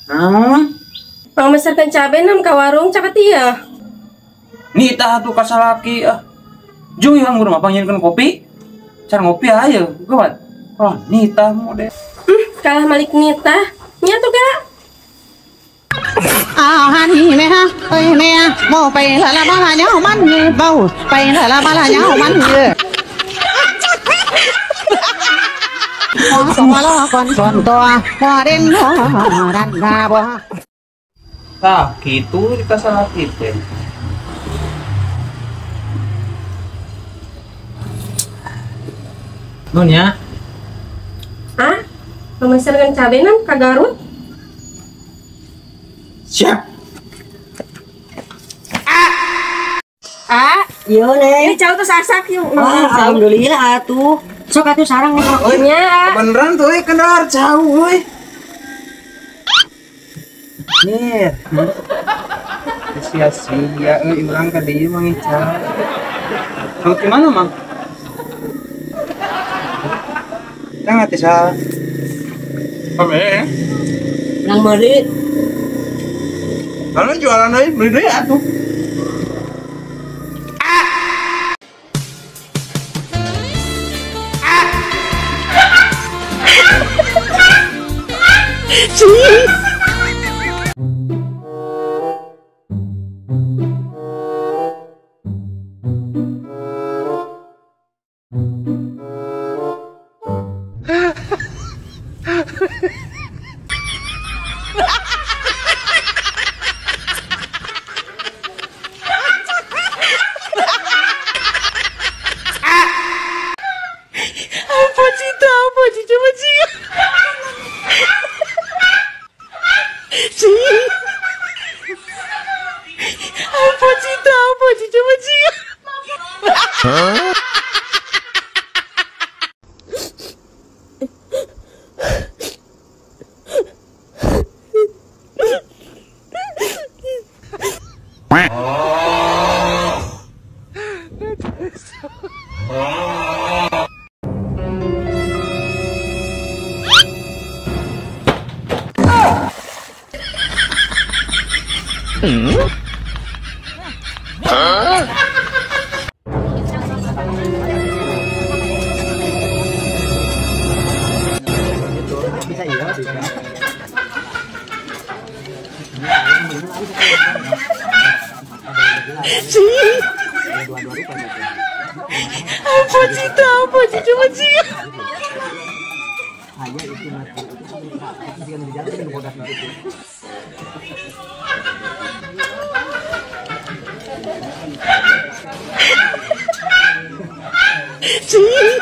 Naon? Pangmeserkeun cabe nam ka warung caket ieu. Nitah atuh ka salaki ah. Jung ieu anggur mah pangjieunkeun kopi. Cara ngopi ayo, gawat. Oh, nitah mode. Kalah malik nitah. Nya tuh kak. Tah, gitu kita salah teh. Nun ya. Ah, memesankan cabe nam ka Garut. Siap. Ah, iya neng. Ini cau tuh sasak yuk. Wah, alhamdulillah atuh. Sok atuh sarang nih. Nya. Beneran tuh euy kendar cau euy. Nir. Sia-sia euy urang ka dieu mah ngical. Cau di mana, Mang? Tengah teh sa. Pame. Nang meuli. Kalau jualan euy beli deui atuh. Huh? Huh? Apa?